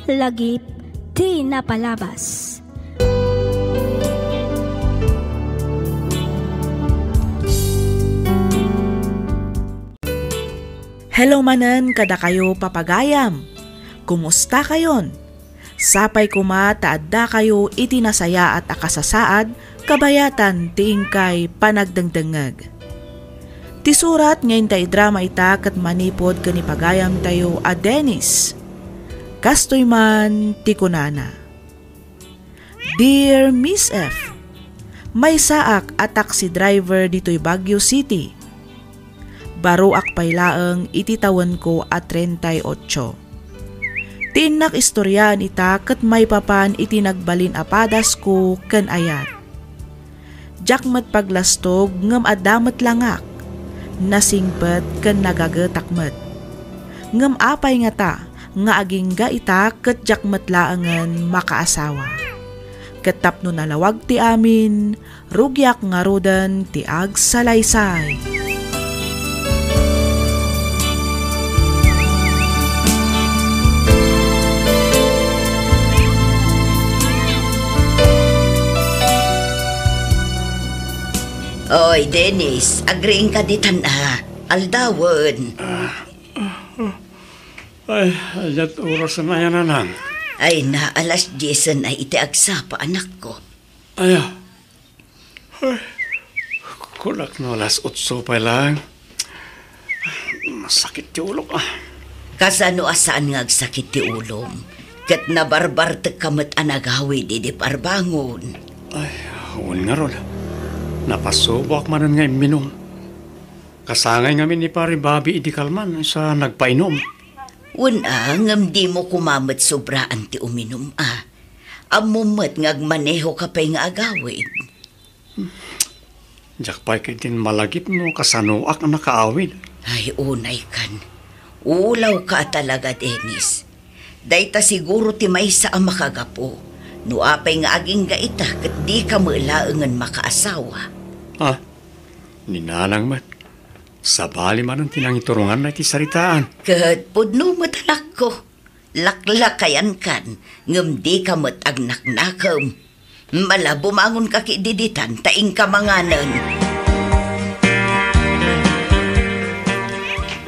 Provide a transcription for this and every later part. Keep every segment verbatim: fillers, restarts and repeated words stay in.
Lagip ti napalabas. Hello manen kadakayo, papagayam. Kumusta kayon? Sapay koma ta addakayo iti nasayaat a kasasaad kabayatan ti inkay panagdengdengngeg. Ti surat nga inta idrama ita ket manipud ken ni pagayamtayo a Dennis. Kastoy man ti kunana, "Dear Miss F, maysaak a taxi driver ditoy Baguio City. Baroak pay laeng iti tawenko a treinta y ocho. Ti innak istoriaan ita ket maipapan iti nagbalin a padasko ken ayat. Diak met paglastog ngem adda met langak. Nasingpet ken nagagetak met. Ngem apay ngata nga agingga ita ket diak met laengen makaasawa? Ket tapno nalawag ti amin, rugiak ngaruden ti agsalaysay." Oy, Dennis, agriingka ditan a. Aldawen. Ah, ah, ah. Ay, adiat oras na yan, Nanang. Ay na, alas diesen ay iti agsapa, anakko. Ay, ah. Ay, kunak no alas otso pay lang. Masakit ti ulok, ah. Kasano a saan nga agsakit ti ulom? Ket nabarbartekka met a nagawid idi parbangon. Ay, wen ngarud. Napasuboak manen nga imminum. Kasangay ngamin ni Pare Bobby idi kalman sa nagpainom. Wen a, ngem dimo koma met sobraan ti uminum a. Ammom met nga agmanehoka pay nga agawid. Diak pay ketdin malagip no kasanoak a nakaawid. Ay, unay kan. Ulawka a talaga, Dennis. Dayta siguro ti maysa a makagapu. No apay nga agingga ita ket dika met laengen makaasawa. Ah, ni Nanang met. Sabali manen ti nangituronganna iti saritaan. Ket pudno met, anakko. Laklakayankan, ngem dika met agnaknakem. Mala, bumangonka ketdi ditan ta inka manganen.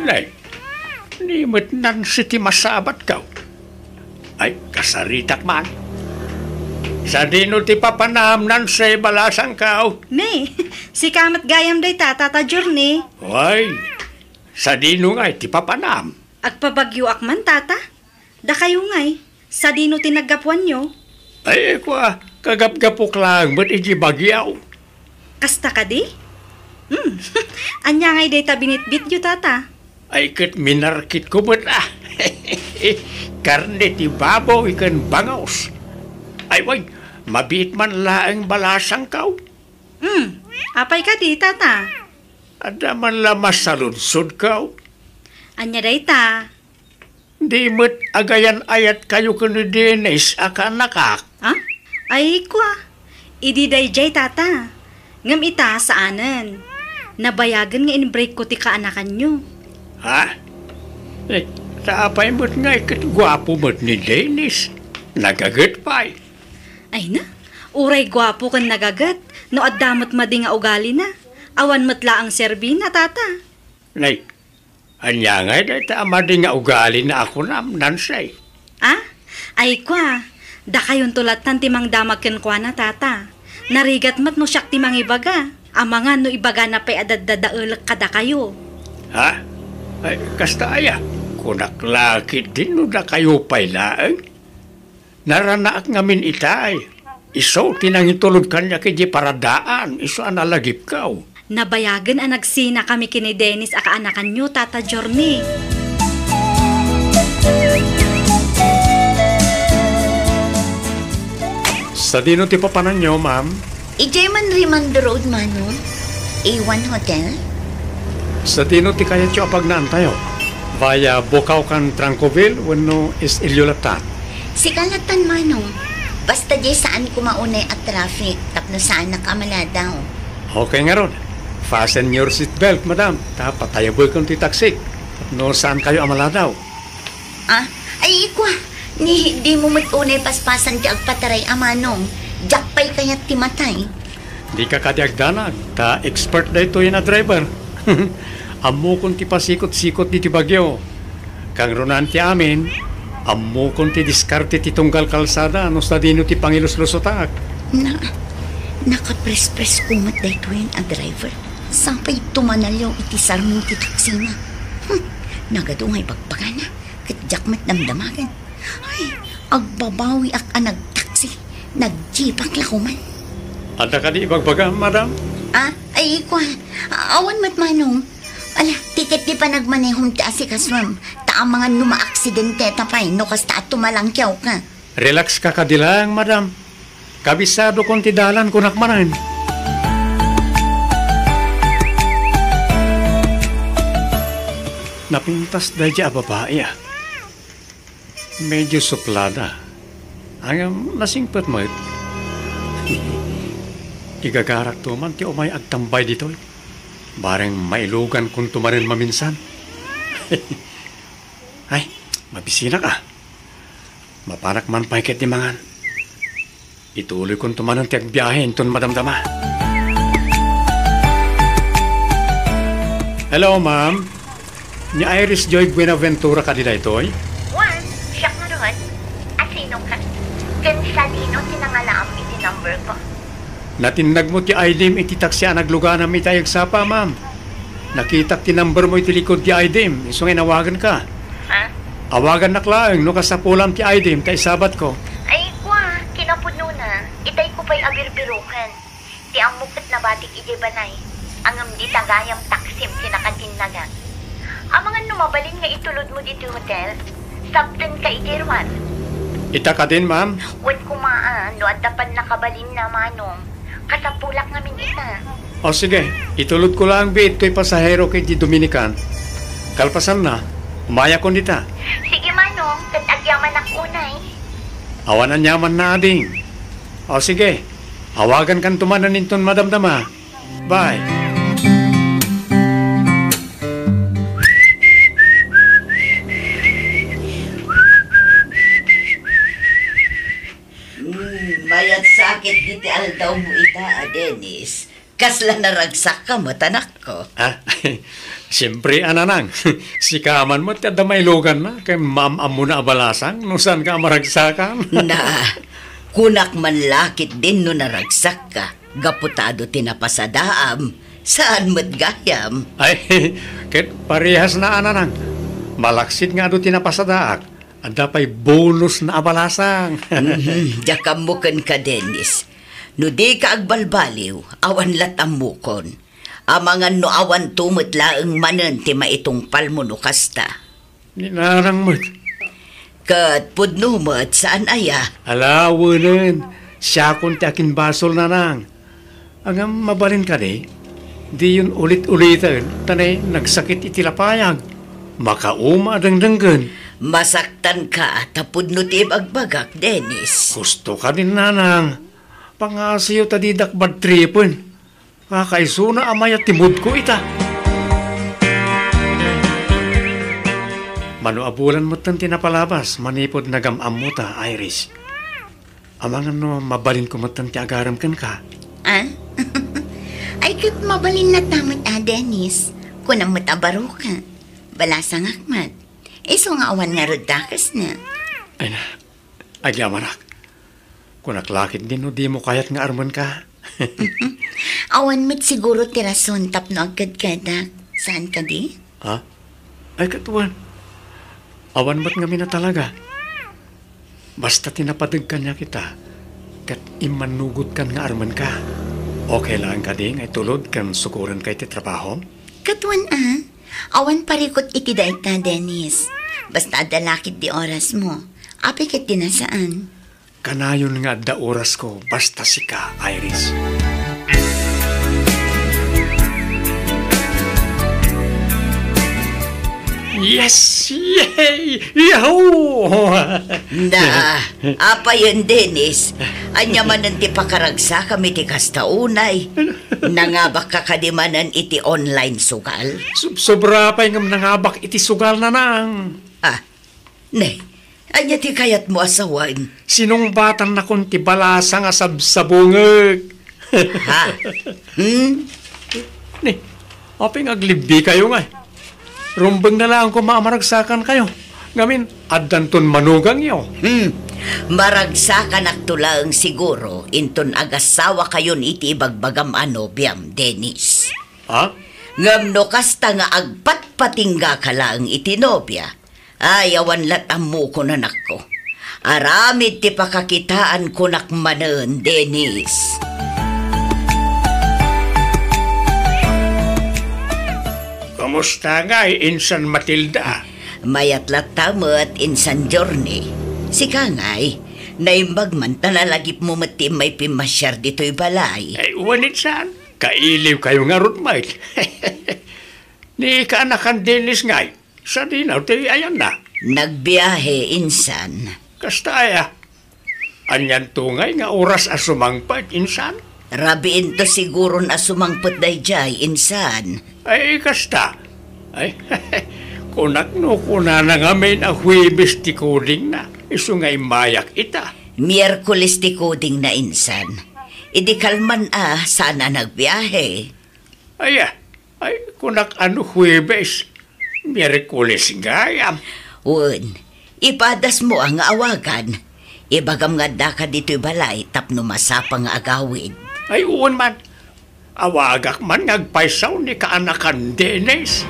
Nay, ni met Nancy ti masabatko. Ay, kasaritak man. Sadino ti papanam, Nancy, balasangko? Ne, sika met gayam dayta, Tata Journey. Way, sadino ngay ti papanam? Agpabagyoak man, Tata. Dakayo ngay, sadino ti naggapuanyo? Ay, kua, kagapgapok laeng met idiay Baguio. Kasta kadi? Hmm. Ania ngay dayta binitbityo, Tata? Ay, ket minarkitko met, ah. Karne ti baboy ken bangus. Ay, way, mabiit man laeng balasangko. Hmm. Apay kadi, Tata? Adda man la masaludsodko. Ania dayta? Di met agayan-ayatkayo ken ni Dennis a kaanakak? Ah? Ay, kua. Idi daydiay, Tata. Ngem ita, saanen. Nabayagen nga in-breakko ti kaanakanyo. Ha? Eh, ta apay met ngay ket guapo met ni Dennis? Nagaget pay. Ay na, uray guapo ken nagaget, no adda met madi nga ugalina, awan met laeng serbina, Tata. Nay, ania ngay dayta a madi nga ugalina a kunam, Nancy? Ah? Ay, kua, dakayonto lattan ti mangdamag kenkuana, Tata. Narigat met no siak ti mangibaga. Amangan no ibagana pay a daddadaelek kadakayo. Ha? Ay, kasta aya? Kunak la ketdin no dakayo pay laeng? Naranaak ngamin itay. Isu ti nangitulod kaniak idiay paradaan, isu a nalagipko. Nabayagen a nagsinakami ken ni Dennis a kaanakanyo, Tata Journey. Sadino ti papananyo, ma'am? Idiay man Rimando Road, Manong. A one Hotel? Sadino ti kayatyo a pagnaantayo? Via Bocao ken Trancoville wenno East Iliolatan? Sika lattan, Manong. Basta diay saan koma unay a traffic tapno saanak a maladaw. Okay ngarud. Fasten your seat belt, madam. Ta patayabekon ti taksik tapno saankayo a maladaw. Ah, ay, ikua. Ni, dimo met unay paspasan ti agpataray a manong. Diak pay kayat ti matay. Dika kadi agdanag, ta expert daytoyen a driver. Ammokon ti pasikot-sikot ditoy bagyo. Kangrunaan ti amin, ammokon ti diskarte ti tunggal kalsada no sadino ti pangiluslusotak. Na, nakaprespresko met daytoyen a driver. Sapay tumanaliaw iti sarming ti taksina. Hmm, nagadu nga ibagbagana, ket diak met damdamagen. Ay, agbabawiak a nagtaksi. Nagjeepak la koman. Adda kadi ibagbagam, madam? Ah, ay, kua. Awan met manong. Ala, ti ketdi panagmanehom ti asikasom. Ta amangan no maaksidenteta pay, no kasta a tumalangkiawka. Relax ka kadi laeng, madam. Kabisadokon ti dalan, kunak manen. Napintas daydi a babai, ah. Medyo suplada. Ngem nasingpet met. Igagarakto man ti umay agtambay ditoy. Bareng mailugankonto manen maminsan. Ay, mabisinak, ah. Mapanak man pay ket ti mangan. Ituloykonto manen ti agbiahe inton madamdama. Hello, ma'am. Ni Iris Joy Buenaventura kadi daytoy? Wen, siak ngarud. A, sinoka? Ken sadino ti nangalaam iti number ko? Natinnag mo ti I D mo iti taksi a nagluganam iti agsapa, ma'am. Nakitak ti number mo iti likod ti I D mo, isu nga inawaganka. Ha? Awagannak laeng no kasapulam ti I D mo ta isabatko. Ay, kua, kinapudnona, itayko pay a birbiroken. Ti ammok ket nabatik idiay balay. Ngem dita gayam taksim ti nakatinnagak. Amangan no mabalin nga itulodmo ditoy hotel? Sabtenka iti ruar. Ita kadin, ma'am? Wen koma, a, no adda pannakabalinna, manong. Kasapulak ngamin ita. O, sige. Itulodko laeng biit toy pasahero ket iti Dominican. Kalpasanna, umayakon dita. Sige, manong, ket agyamanak unay. Awan aniamanna, ading. O, sige. Awagankanto manen inton madamdama. Bye. Hmm, mayat sakit iti aldawmo ita, a Dennis. Kasla naragsakka met, anakko. Ah, siempre, a, nanang. Sika man met ti adda mailuganna, ken maam-ammona a balasang no saanka a maragsakan. Na, kunak man la ketdin no naragsakka, gapu ta adu ti napasadaam, saan met gayam. Ay, ket parehasna, a, nanang. Malaksid nga adu ti napasadaak, adda pay bonusna a balasang. Mhm, diak ammo kenka, Dennis. No dika agbalbaliw, awan lat ammokon. Amangan no awanto met laeng manen ti maitungpalmo no kasta. Ni nanang met. Ket pudno met, saan aya? Ala, wenen. Siakon ti akinbasol, nanang. Ngem mabalin kadi, diyon ulit-uliten, ta ne, nagsakit iti lapayag. Makauma a dengdenggen. Masaktanka ta pudno ti ibagbagak, Dennis. Husto kadin, nanang. Pangasiyo ta didak bad tripen. Kakaisuna a mayat ti moodko ita. Mano a bulan metten ti napalabas manipud nagam-ammota, Iris. Amangan no mabalinko metten ti agarem kenka. Ah? Ay, ket mabalin latta met, a, Dennis. Kunam met a baroka. Balasangak met. Isu nga awan ngarud dakesna. Ay na, agyamanak. Kunak la ketdin no dimo kayat nga armenka. Awan met siguro ti rason tapno agkedkedak. Saan kadi? Ha? Ay, ket wen. Awan met ngamin a talaga. Basta ti napadeg kaniak ita, ket immannugotkan nga armenka. Okay laeng kadi nga itulod ken sukorenka iti trabahom? Ket wen a, awan parikut iti dayta, Dennis. Basta adda la ketdi orasmo. Apay ketdi a saan? Kanayon nga adda orasko, basta sika, Iris. Yes! Yay! Yahoo! Na, apayen, Dennis, ania manen ti pakaragsakam iti kasta unay? Nangabakka kadi manen iti online sugal? Sub-, sobra pay ngem nangabak iti sugal, nanang. Ah, ne, Ania ti kayatmo a sawen? Sinungbatannakon ti balasa nga sabsabungek. Ha? Hmm? Ni, apay nga aglibbikayo ngay? Rumbeng na laeng koma a maragsakankayo. Ngamin, addanton manugangyo. Hmm. Maragsakanakto laeng siguro inton agasawakayon iti ibagbagam a nobiam, Dennis. Ha? Ngem no kasta nga agpatpatinggaka laeng iti nobia, ay, awan lat' ammokon, anakko. Aramid ti pakakitaankonak manen, Dennis. Kumusta ngay, Insan Matilda? Mayat latta met, Insan Journey. Sika ngay, naimbag man ta nalagipmo met ti immay pimmasiar ditoy balay. Ay, wen, Insan. Kailiwkayo ngarud met. Ni kaanakan Dennis ngay, sadino ti ayanna? Nagbiahe, Insan. Kasta aya? Anianto ngay nga oras a sumangpet, Insan? Rabiinto siguron a sumangpet daydiay, Insan. Ay, kasta? Ay, kunak no kunana ngamin a Huwebes ti codingna, isu nga immayak ita. Miyerkules ti codingna, Insan. Idi kalman a, saan a nagbiahe. Aya, ay, kunak a no Huwebes, Miyerkules gayam. Wen, ipadasmo a nga awagan. Ibagam nga addaka ditoy balay tapno masapa nga agawid. Ay, wen man. Awagak man nga agpaysaw ni kaanakan Dennis.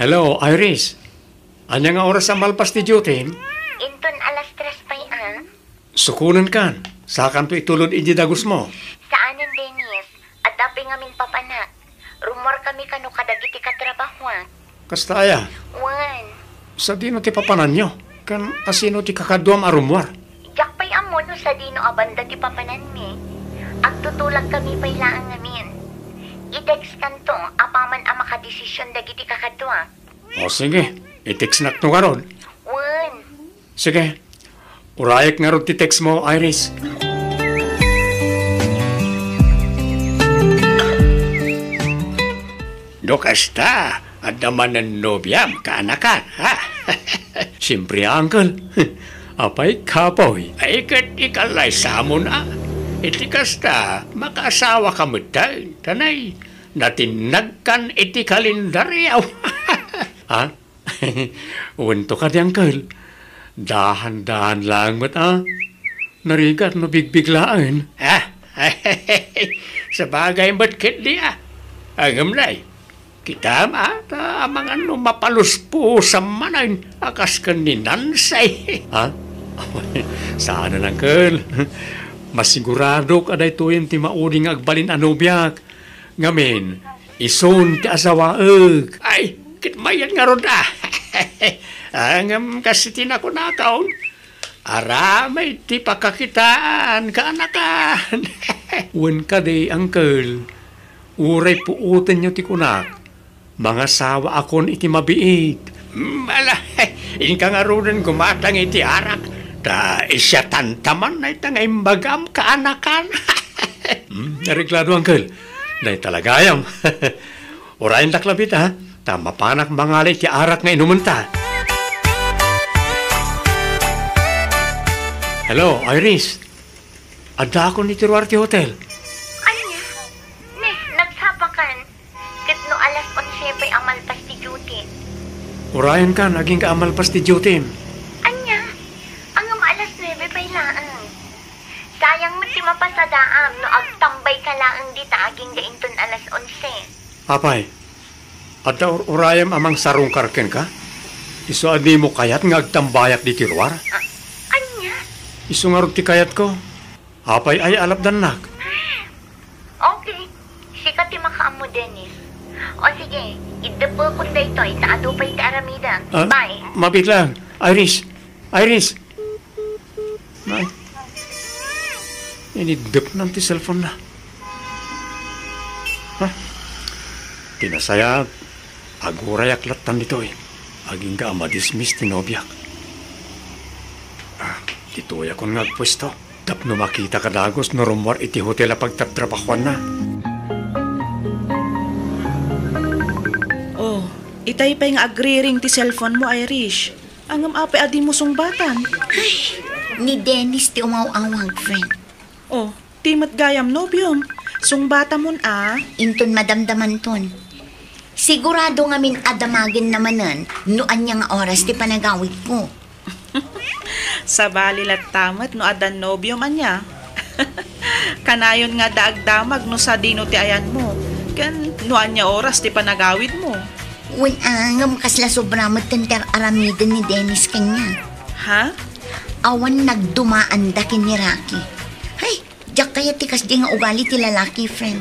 Hello, Iris. Ania nga oras a malpas ti duty? Inton alas tres pay a. Sukonenkan, sakanto itulod idiay dagusmo. Saanen, Dennis. Adda pay ngamin papanak. Rummuarkami kano kadagiti katrabahoak. Kasta aya? Wen. Sadino ti papananyo? Ken asino ti kakaduam a rummuar? Diak pay ammo no sadino a banda ti papananmi. Agtutulagkami pay laeng ngamin. I-textkanto apaman a makadesision dagiti kakaduak. O sige, i-textnakto ngarud. Wen. Sige, urayek ngarud ti textmo, Iris. No kasta, adda manen nobiam, kaanakan, ha? Siempre, uncle. Apay, kapoy. Ay, ket ikalaysamon, a. Iti kasta, makaasawaka metten, tanay, natinnagkan iti kalendario. Ha? Wen to kadi, uncle. Dahan-dahan laeng met, a. Narigat no bigbiglaen. Ah, sabagay met ketdi, a. Ngem nay, kitam, a, ta amangan no mapaluspusam manen a kas ken ni Nancy. Ha? Saanen, uncle. Masiguradok a daytoyen ti maudi nga agbalin a nobiak. Ngamin, isun ti asawaek. Ay, ket mayat ngarud, a. Ah, ngem kas iti nakunakon, aramid ti pakakitaan, kaanakan. Wen kadi, uncle, uray puotenyo ti kunak, mangasawaakon iti mabiit. Hmm, ala, inka ngaruden gumatang iti arak, ta isiatan ta man dayta nga imbagam, kaanakan. Hmm, areglado, uncle. Dayta la gayam. Urayendak labi, a, ta mapanak mangala iti arak nga inumenta. Hello, Iris. Addaakon iti ruar ti hotel. Ania? Ne, nagsapakan. Ket no alas onse pay a malpas ti duty. Urayenkan, agingga a malpas ti duty. Ania? Ngem alas nuebe pay laeng. Sayang met ti mapasadaam no agtambayka laeng dita agingga inton alas onse. Apay, adda ur-urayem a mangsarungkar kenka? Isu a dimo kayat nga agtambayak ditoy ruar? A-, ania? Isu ngarud ti kayatko. Apay, ay alapdannak. Okay. Sika ti makaammo, Dennis. O sige, iddeppekon daytoy ta adu pay ti aramidek. Ah, bye. Mabiit lang. Iris. Iris. Nay. Iniddepnan ti cellphone na. Ha? Ti nasayaat, agurayak lattan ditoy. Agingga a madismiss ti nobiak. Ah, ditoyakon nga agpuesto. Tapno makitaka dagus no rummuar iti hotel a pagtatrabahuanna. Oh, Itay pay nga agriring ti cellphone mo, Irish. Ngem apay a dimo sungbatan? Ay, ni Dennis ti umaw-awag, friend. Oh, ti met gayam nobiom. Sungbatamon a. Inton madamdamanton. Sigurado ngamin a damagenna manen no ania nga oras ti panagawidko. Sabali latta met no addan nobiom ania. Kanayon nga adda agdamag no sadino ti ayanmo, ken no ania oras ti panagawidmo. Wen, ah, ngem kasla sobra met ti ar-aramiden ni Dennis kaniak. Ha? Awan nagdumaanda ken ni Rocky. Hay, diak kayat ti kasdi nga ugali ti lalaki, friend.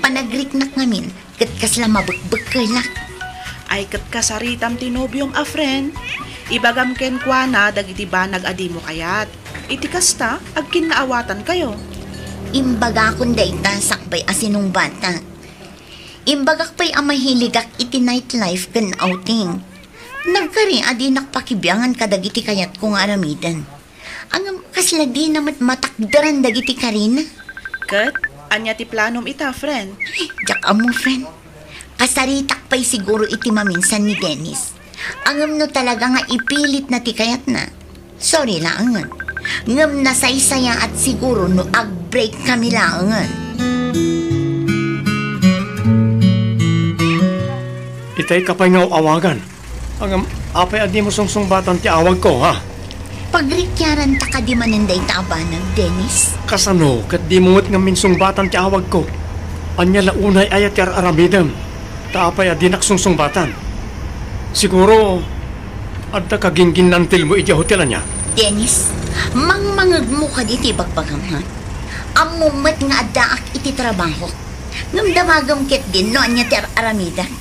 Panagriknak ngamin, ket kasla mabekbekkelak. Ay, ket kasaritam ti nobiom a friend. Ibagam kenkuana dagiti banag a dimo kayat. Iti kasta, agkinnaawatankayo. Imbagakon dayta sakbay a sinungbatak. Imbagak pay a mahiligak iti nightlife ken outing. Nagkari a dinak pakibiangan kadagiti kayatko nga aramiden. Ngem kasla dina met matakderan dagiti karina. Ket, ania ti planom ita, friend? Ay, diak ammo, friend. Kasaritak pay siguro iti maminsan ni Dennis. Ngem no talaga nga ipilitna ti kayatna, sorry laengen. Ngem nasaysayaat siguro no ag-break kami laengen. Itay ka pay nga aw-awagan. Ngem, apay a dimo sungsungbatan ti awagko, ha? Pagrikiaranta kadi manen dayta a banag, Dennis? Kasano ket dimo met ngamin sungbatan ti awagko? Ania la unay aya ti ar-aramidem? Ta apay a dinak sungsungbatan? Siguro, adda kagingginnantilmo idiay hotel, ania? Dennis, mangmangegmo kadi ti ibagbagam, ha? Ammom met nga addaak iti trabahok. Ngem damagem ketdin no ania ti ar-aramidek.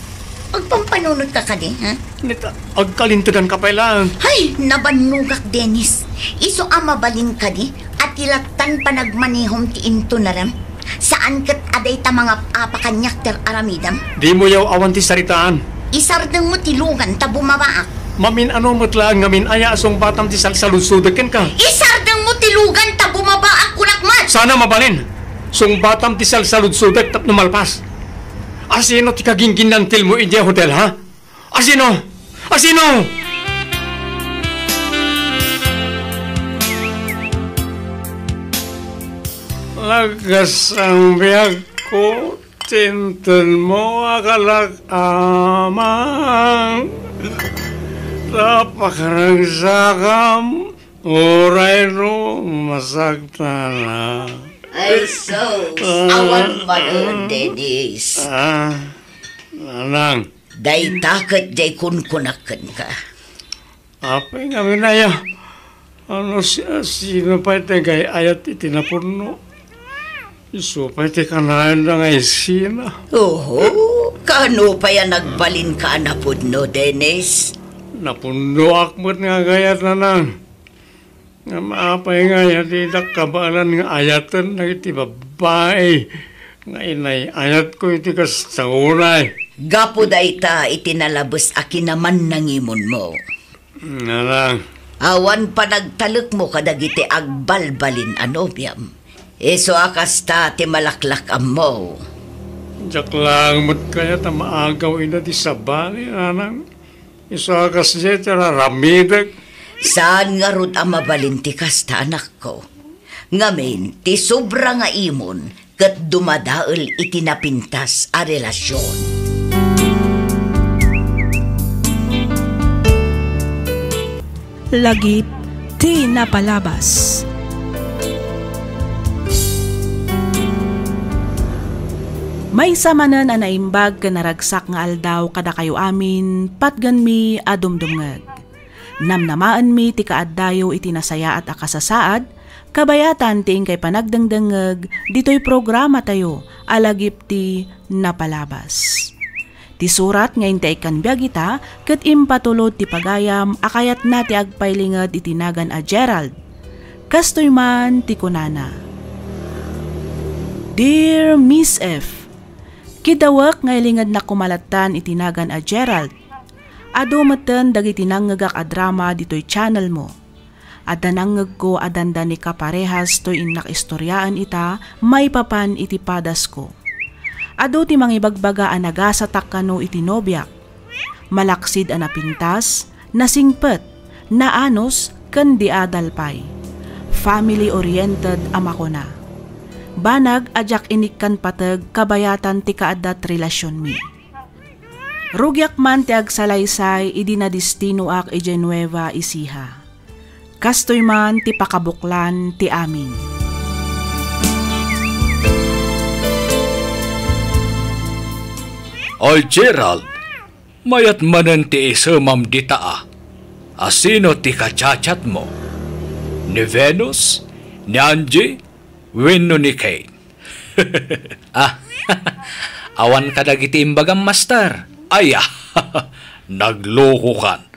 Agpampanunotka kadi, ha? Neta, agkalinteganka pay laeng. Hay, nabannogak, Dennis. Isu a mabalin kadi a ti lattan panagmanehom ti intunarem. Saan ket a dayta mangap-apa kaniak ti ar-aramidem. Dimo yaw-awan ti saritaan. Isardengmo ti lugan ta bumabaak. Mamin-ano met laeng ngamin aya a sungbatam ti salsaludsodek kenka. Isardengmo ti lugan ta bumabaak, kunak met. Sana mabalin. Sungbatam ti salsaludsodek tapno malpas. Asino ti kagingginnantilmo idiay hotel, ha? Asino? Asino? Lagasang biagko, tintenmo a kalak-amang. Ta pakaragsakam, uray no masaktanak. Ay, sus, awan manen, Dennis. Ah, nanang. Dayta ket diay kunkunak kenka. Apay ngamin aya? Ano si, sino pay ti agay-ayat iti napunno? Isu pay ti kanayon nga isina. Oho, kano pay a nagbalinka a napunno, Dennis? Napunnoak met nga agayat, nanang. Ngem apay nga aya didak kabaelan nga ayaten dagiti babbai nga inay-ayatko iti kasta unay? Gapu dayta iti nalabes a kinamannangimonmo. Ngarang. Awan panagtalekmo kadagiti agbalbalin a nobiam. Isu a kasta ti malaklak-ammo. Diak laeng met kayat a maagaw ida ti sabali, nanang. Isu a kasdiay ti ar-aramidek. Saan ngarud a mabalin ti kasta, anakko. Ngamin, ti sobra nga imon ket dumadael iti napintas a relasion. Lagip ti napalabas. Maysa manen a naimbag ken naragsak nga aldaw kadakayo amin, patgenmi a dumdumngeg. Namnamaenmi ti kaaddayo iti nasayaat a kasasaad, kabayatan ti inkay panagdengdengngeg ditoy programatayo a Lagip ti Napalabas. Ti surat nga intay ikkan biag ita ket impatulod ti pagayam a kayatna ti agpailinged iti nagan a Gerald. Kastoy man ti kunana, Dear Miss F, Kiddawek nga ilingednak koma lattan iti nagan a Gerald. Adu metten dagiti nangngegak a drama ditoy channel mo. Adda nangngegko a dandani kaparehas toy innak istoriaen ita maipapan iti padasko. Adu ti mangibagbaga a nagasatak kano iti nobiak. Malaksid a napintas, nasingpet, naanus, ken di adal pay. Family-oriented a makuna. Banag a diak inikkan pateg kabayatan ti kaaddat relasionmi. Rugiak man ti agsalaysay idi nadistinoak idiay Nueva Ecija. Kastoy man ti pakabuklan ti amin. Oy, Gerald, mayat manen ti isemam dita a. Asino ti kachatchatmo? Ni Venus? Ni Angie? Wenno ni Kate? Ah, awan kadagiti imbagam, Master. Aya, naglokokan.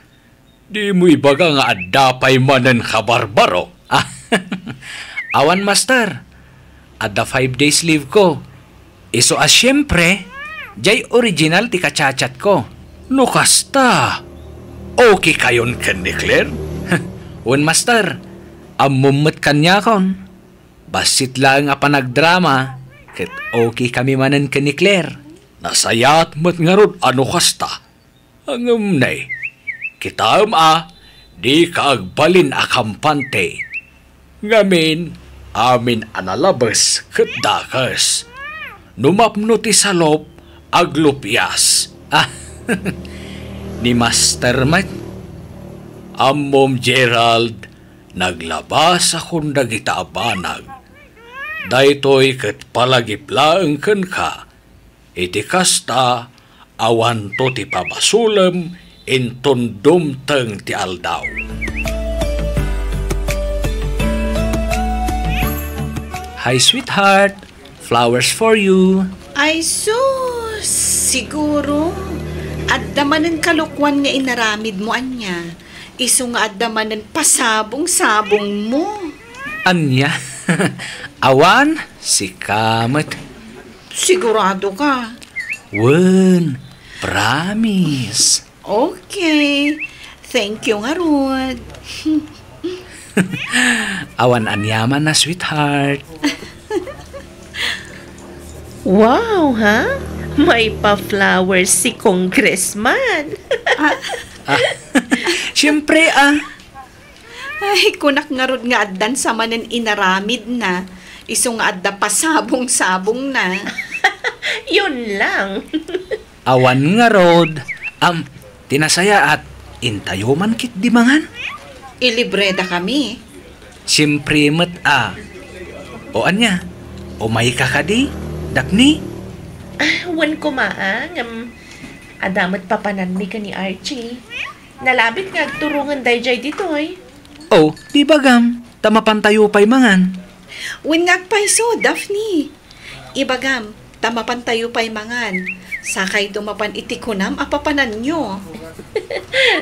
Dimo ibaga nga adda pay manen kabarbaro. Ah, awan, Master. Adda five days leave ko. Isu a siempre, jay original ti kachatchatko. No kasta, okay kayon ken ni Claire? Wen, Master. Ammom met kaniakon. Bassit laeng a panagdrama, ket okay kami manen ken ni Claire. Nasayaat met ngarud a no kasta. Ngem ne, kitaem a, dika agbalin a kampante. Ngamin, amin a nalabes ket dakes. No mapno ti salop, aglupias. Ah, ni Master met. Ammom, Gerald, naglabasakon dagita a banag. Daytoy ket palagip laeng kenka. Iti kasta, awanto ti pabasolem inton dumteng ti aldaw. Hi, sweetheart. Flowers for you. Ay sus, siguro, adda manen kalokuan nga inaramidmo ania. Isu nga adda manen pasabong-sabongmo. Ania? Awan, sika met. Sigurado ka? Wen, promise. Okay. Thank you ngarud. Awan aniaman a, sweetheart. Wow, ha? May pa-flowers si Congressman. Ah. Ah, siyempre, ah. Ay, kunak ngarud nga addan sa manen inaramidna. Isu nga adda pasabong-sabongna. Yun lang. Awan ngarud, am, ti nasayaat, intayo man ketdi mangan? Ilibreda kami. Siempre met a. O ania, umayka kadi, Daphne? Ah, wen koma a, ngem adda met papananmi ken ni Archie. Nalabit nga agturongen daydiay ditoy. O, di bagam, ta mapantayo pay mangan. Wen nga agpayso, Daphne. Ibagam, ta mapantayo pay mangan. Sakayto mapan iti kunam a papananyo.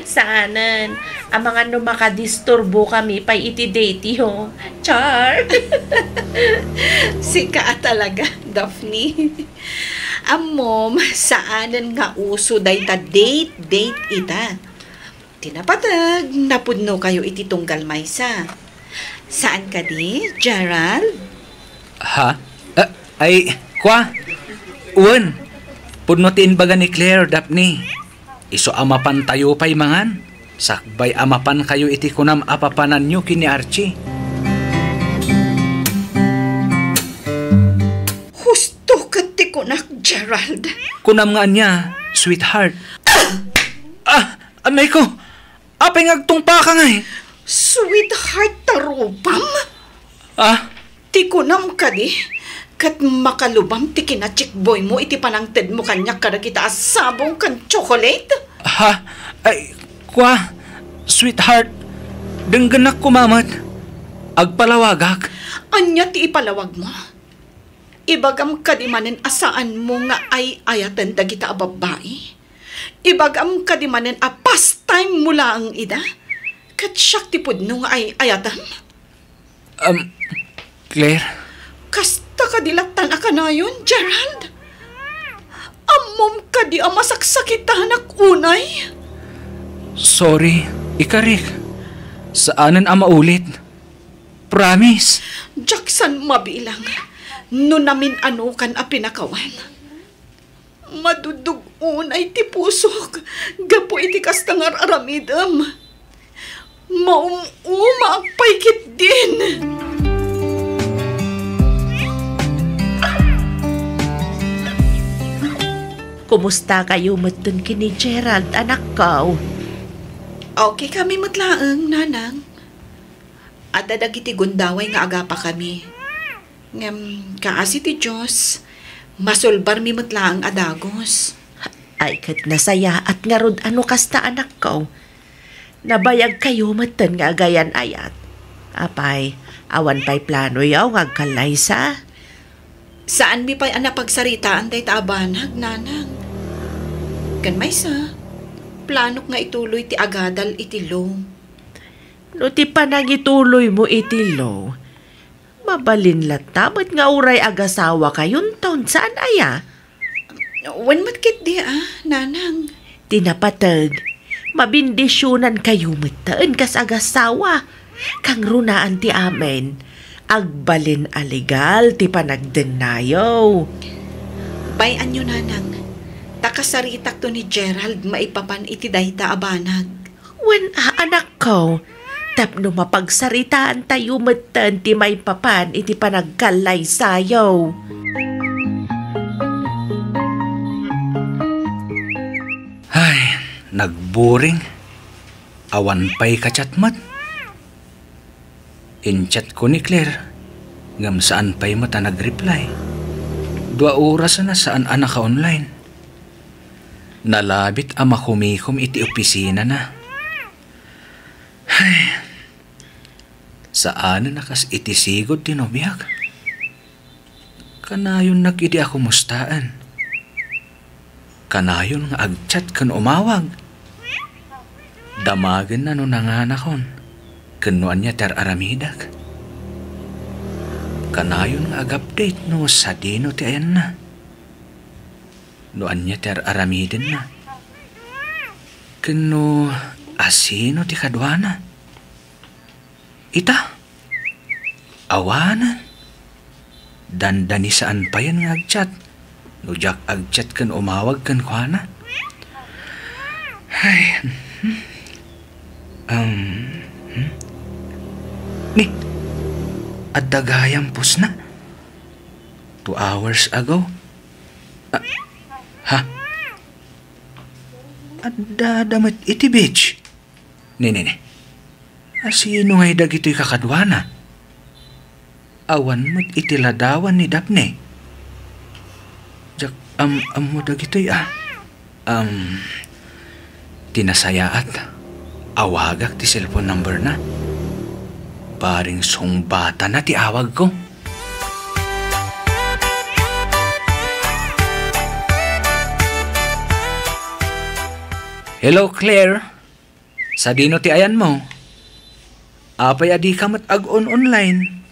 Saanen, amangan no makadisturbo kami pay iti date yo. Char! Sika a talaga, Daphne. Ammom, saanen nga uso dayta date-date ita. Ti napateg, napudnokayo iti tunggal maysa. Saan kadi, Gerald? Ha? Ah, ay, kwa? Wen, pudno ti imbaga ni Claire, Daphne. Isu a mapantayo pay mangan, sakbay a mapankayo iti kunam a papananyo ken ni Archie. Husto ket ti kunak, Gerald. Kunam nga ania, sweetheart? Ah! Anay ko! Apay nga agtungpaka ngay? Sweetheart ta rupam? Ah? Ti kunam kadi, ket makalubam ti kinachikboymo iti panangtedmo kaniak kadagita a sabong ken chocolate? Ha? Ay, kwa, sweetheart, denggenak koma met. Agpalawagak. Ania ti ipalawagmo? Ibagam kadi manen a saanmo nga ay-ayaten dagita a babbai? Ibagam kadi manen a pastime mo laeng ida? Ket siak ti pudno nga ay-ayatem? Um, Claire? Kasta kadi lattan a kanayon, Gerald? Ammom kadi a masaksakitanak unay? Sorry, ikarik. Saanen a maulit. Promise. Diak san mabilang no namin-anokan a pinakawan. Madudug unay ti pusok gapu iti kasta nga ar-aramidem. Maum-umaak pay ketdin. Kumusta kayo metten ken ni Gerald, anakko? Okay kami met laeng, nanang. Adda dagiti gundaway nga agapakami. Ngem, kaasi ti Dios, masulbarmi met laeng a dagus. Ay, ket nasayaat ngarud a no kasta, anakko. Nabayag kayo metten nga agayan-ayat. Apay, awan pay planoyo nga agkallaysa? Saanmi pay a napagsaritaan dayta a banag, nanang. Ken maysa, planok nga ituloy ti agadal iti law. No ti panangituloymo iti law, mabalin latta met nga uray agasawakayonton, saan aya? Wen met ketdi a, nanang. Ti napateg, mabindisionankayo metten kas agasawa. Kangrunaan ti amin, agbalin a legal ti panagdennayo. Bay-anyo, nanang, ta kasaritakto ni Gerald maipapan iti dayta a banag. Wen a, anakko, tapno mapagsaritaantayo metten ti maipapan iti panagkallaysayo. Ay, nagboring. Awan pay ka-chat met. In-chat ko ni Claire, ngem saan pay met a nag-reply. Dua oras a saan a naka-online. Nalabit a makumikom iti opisinana. Ay, saanen a kas iti sigud ti nobiak. Kanayonnak idi a kumustaen. Kanayon nga ag-chat ken umawag. Damagenna no nanganakon ken no ania ti ar-aramidek. Kanayon nga ag-update no sadino ti ayanna, no ania ti ar-aramidenna, ken no asino ti kaduana. Ita? Awanen. Dandani saan payen nga ag-chat. No diak ag-chat ken umawag kenkuana. Ay, hmm. Um, hmm? Ni, adda gayam pusna. Two hours ago. Ah, ha? Adda da met iti beach. Ni, ni, ni. Asino ngay dagitoy kakaduana? Awan met iti ladawan ni Daphne. Diak am-ammo dagitoy a. Am, ti nasayaat, awagak ti cellphone number na. Bareng sungbatana ti awagko. Hello, Claire. Sadino ti ayanmo? Apay a dika met ag-on-online?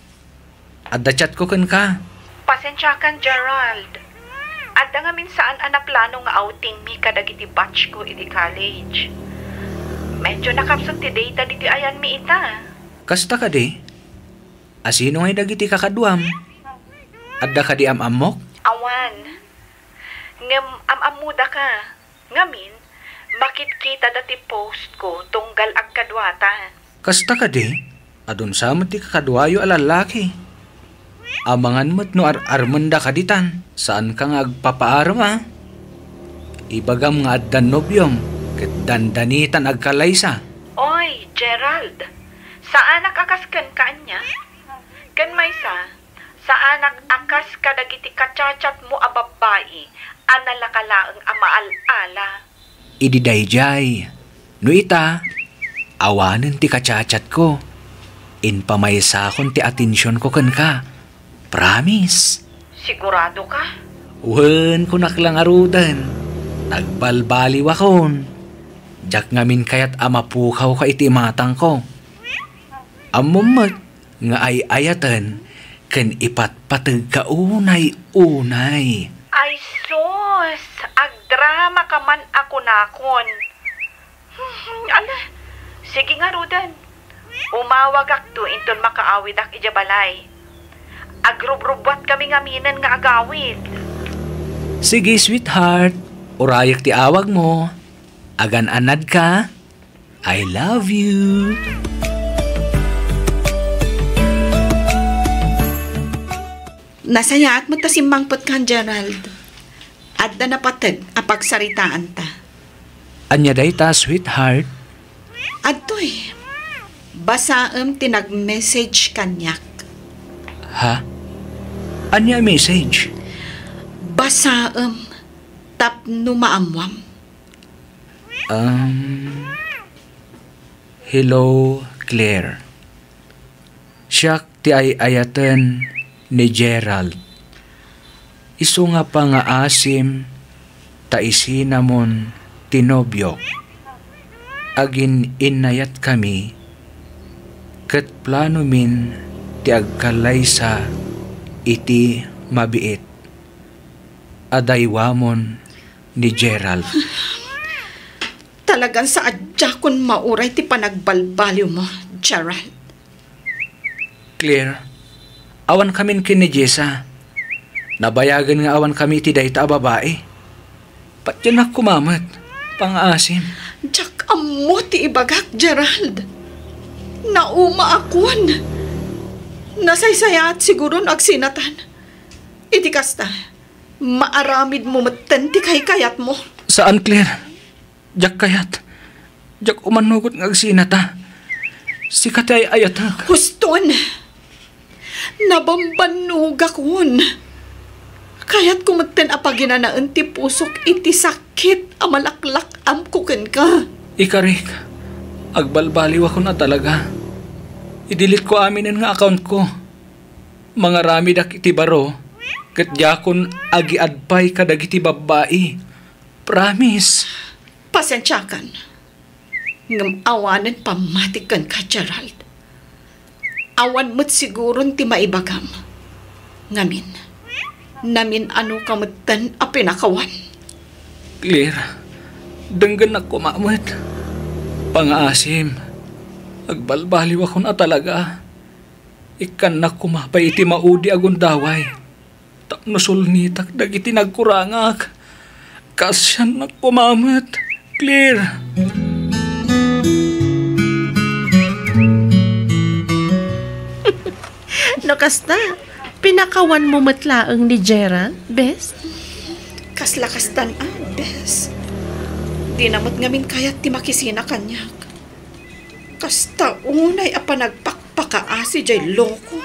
Adda chatko kenka. Pasensiakan, Gerald. Adda ngamin saan a naplano nga outingmi kadagiti batchko iti college. Medyo nakapsut ti data ditoy ayanmi ita. Kasta kadi? Asino ngay dagiti kakaduam? Adda kadi am-ammok? Awan. Ngem am-ammodaka. Ngamin, makitkitada ti postko tunggal agkaduata. Kasta kadi, adun sa met ti kakaduayo a lallaki. Amangan met no ar-armenda kaditan, saanka nga agpapaarem a. Ibagam nga addan nobiom, ket dandanitan agkallaysa. Oy, Gerald, saanak a kas kenka ania? Ken maysa, saanak a kas kadagiti kachatchatmo a babbai a nalaka laeng a maal-ala. Idi daydiay, no ita, awanen ti kachatchatko. Impamaysakon ti atensionko kenka. Promise. Siguradoka? Wen, kunak la ngaruden. Nagbalbaliwakon. Diak ngamin kayat a mapukawka iti imatangko. Ammom met nga ay-ayaten ken ipatpategka unay-unay. Ay sus, agdramaka man a kunakon. Hmm, ala, sige ngaruden. Umawagakto inton makaawidak idiay balay. Agrubrubuatkami ngaminen nga agawid. Sige, sweetheart. Urayek ti awagmo. Agan-anadka. I love you. Nasayaat met ta simmangpetkan, Gerald. Adda napateg a pagsaritaanta. Ania dayta, sweetheart? Adtoy. Basaem ti nag-message kaniak. Ha? Ania a message? Basaem tapno maammuam. Um, hello, Claire. Siak ti ay-ayaten ni Gerald. Isu nga pangaasim ta isinamon ti nobiok. Agin-innayatkami ket planomin ti agkallaysa iti mabiit a daywamon ni Gerald. Talagan saadiakon mauray ti panagbalbaliwmo, Gerald. Claire, awankamin ken ni Jessa. Nabayagen nga awankami iti dayta a babai. Patiennak koma met, pangaasim. Diak ammo ti ibagak, Gerald. Naumaakon. Nasaysayaat siguron agsinatan. Iti kasta, maaramidmo metten ti kaykayatmo. Saan, Claire. Diak kayat. Diak umanugot nga agsinata. Sika ti ay-ayatek. Huston! Nabambannogakon. Kayatko metten a paginanaen ti pusok iti sakit a malaklak-amko kenka. Ikarik, agbalbaliwakon a talaga. I-delete ko aminen nga account ko. Mangaramidak iti baro, ket diakon agiad pay kadagiti babbai. Promise. Pasensiakan. Ngem awanen pammati kenka, Gerald. Awan met siguron ti maibagam. Ngamin, namin-anoka metten a pinakawan. Claire, denggennak koma met. Pangaasim, agbalbaliwakon a talaga. Ikkannak koma pay iti maudi a gundaway. Tapno sulnitak dagiti nagkurangak. Kaasiannak koma met, Claire. No kasta, pinakawanmo met laeng ni Gerald, bes? Kasla kastan a, bes. Dina met ngamin kayat ti makisina kaniak. Kasta unay a panagpakpakaasi jay loko.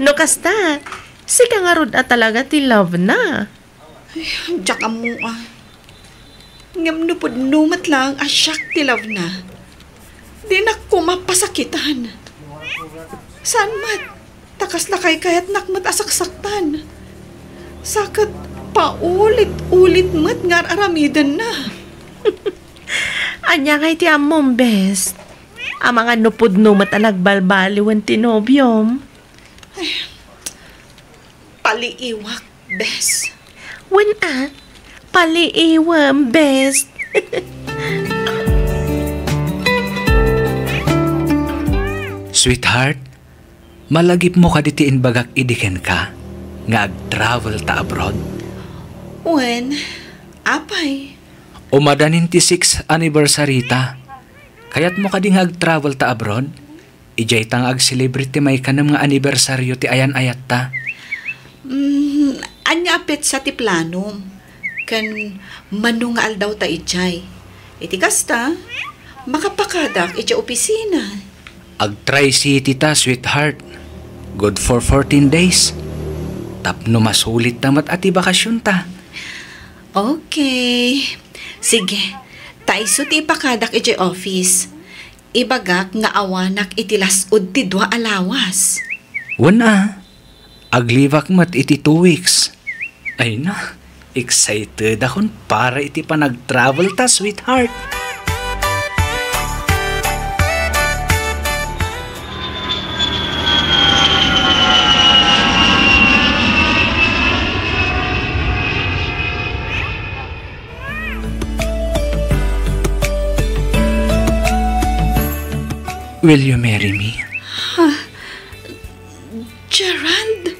No kasta, sika ngarud a talaga ti love na. Ay, diak ammo a. Ngem no pudno met laeng a siak ti love na, dinak koma pasakitan. Saan met, ta kasla kaykayatnak met a saksaktan. Sa ket paulit-ulit met nga ar-aramidenna. Ania ngay ti ammom, bes? Amangan no pudno met a nagbalbaliwen ti nobiom. Paliiwak, bes. Wen a, paliiwem, bes. Sweetheart, malagipmo kadi ti imbagak idi kenka nga ag-travel ta abroad? Wen, apay? Umadanin ti sixth anniversary ta. Kayatmo kadi nga ag-travel ta abroad? Idiay ta nga ag-celebrate ti maikanem nga anibersario ti ayan-ayatta. Mm, ania a petsa ti planom? Ken mano nga aldaw ta idiay? Iti kasta, makapakadak idiay opisina. Ag-Tri-City ta, sweetheart. Good for fourteen days. Tapno masulit ta met a ti bakasionta. Okay. Sige, ta isu ti ipakadak idiay office. Ibagak nga awanak iti las-ud ti dua a lawas. Wen a, aglibak met iti two weeks. Ay na, excited akon para iti panag-travel ta, sweetheart. Will you marry me? Gerald?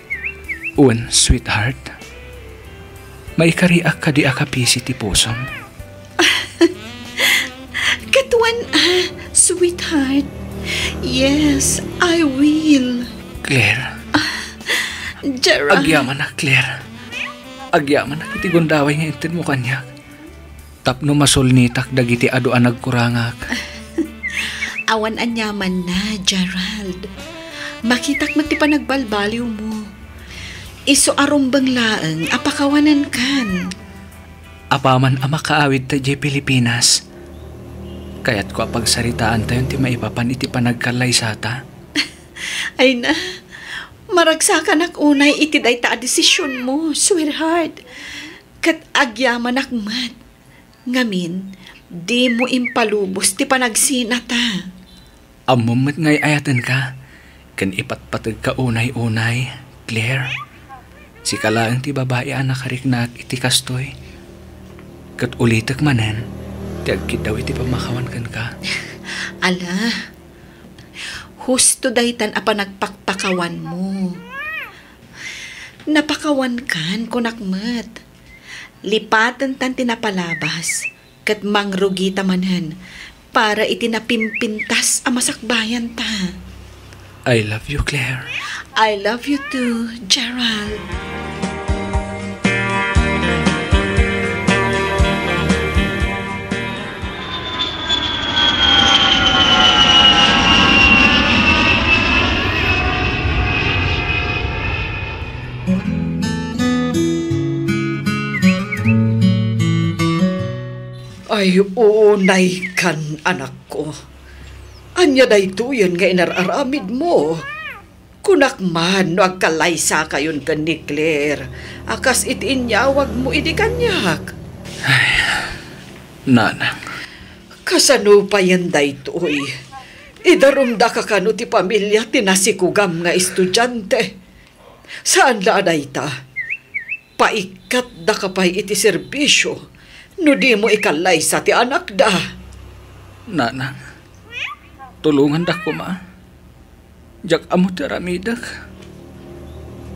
Wen, sweetheart. Maikariak kadi a kapisi ti pusom. Katuan a, sweetheart. Yes, I will. Claire. Gerald. Agyamanak, Claire. Agyamanak iti gundaway nga intedmo kaniak. Tapno masulnitak dagiti adu a nagkurangak. Awan aniamanna, Gerald. Makitak met ti panagbalbaliwmo. Isu a rumbeng laeng a pakawanenkan. Apaman a makaawidta idiay Pilipinas, kayatko a pagsaritaantayon ti maipapan iti panagkallaysata. Ay na, maragsakanak unay iti dayta a desisionmo, sweetheart. Ket agyamanak met. Ngamin, dimo impalubos ti panagsinata. Ammom met nga ay-ayatenka, ken ipatpategka unay-unay, Claire. Sika laeng ti babai a nakariknaak iti kastoy. Ket ulitek manen ti agkiddaw iti pammakawan kenka. Ala, husto daytan a panagpakpakawanmo. Napakawankan, kunak met. Lipatentan ti napalabas, ket mangrugita manen para iti napimpintas a masakbayanta. I love you, Claire. I love you too, Gerald. Ay, unaykan, anakko. Ania daytoyen nga inar-aramidmo? Kunak man no agkallaysakayon ken ni Claire a kas iti inyawagmo idi kaniak. Ay, nanang. Kasano payen daytoy? Idarumdaka kano ti pamilia ti nasikugam nga estudiante? Saan la a dayta? Paikkatdaka pay iti serbisio no dimo ikallaysa ti anakda. Nanang, tulongandak koma. Diak ammo ti aramidek.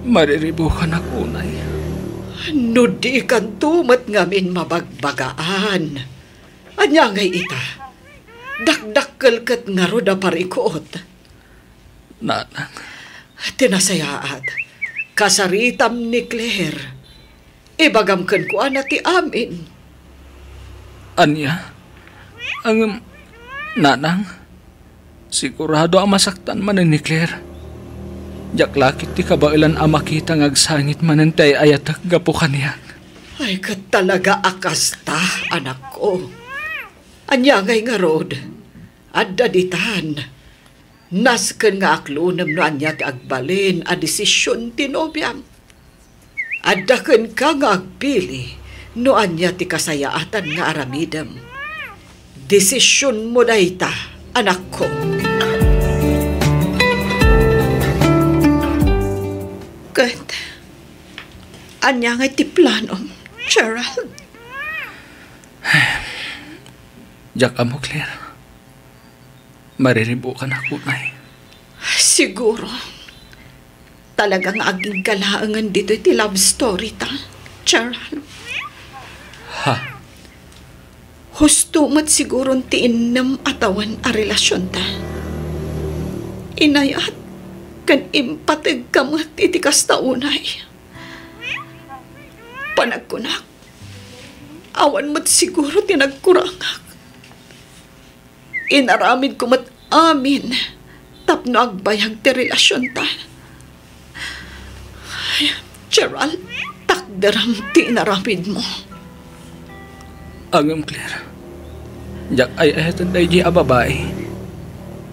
Mariribukanak unay. No dikanto met ngamin mabagbagaan, ania ngay ita? Dakdakkel ket ngarud a parikut. Nanang. Ti nasayaat, kasaritam ni Claire. Ibagam kenkuana ti amin. Ania? Ngem, nanang, sigurado a masaktan manen ni Claire. Diak la ket ti kabaelan a makita nga agsangit manen ti ay-ayatek gapu kaniak. Ay, ket talaga a kasta, anakko. Ania ngay ngarud? Adda ditan. Nasken nga aklonem no ania ti agbalin a desision ti nobiam. Adda kenka nga agpili no ania ti kasayaatan nga aramidem. Desisionmo dayta, anakko. Ket ania ngay ti planom, Gerald? Diak ammo, Claire. Mariribukanak unay. Siguro, talaga nga agingga laengen ditoy ti love story ta, Gerald. Ha? Husto met siguron ti innem a tawen a relasionta. Inayat ken impategka met iti kasta unay. Panagkunak, awan met siguro ti nagkurangak. Inaramidko met amin tapno agbayag ti relasionta. Ay, Gerald, takderam ti inaramidmo. Ngem, Claire, diak ay-ayaten daydiay a babai.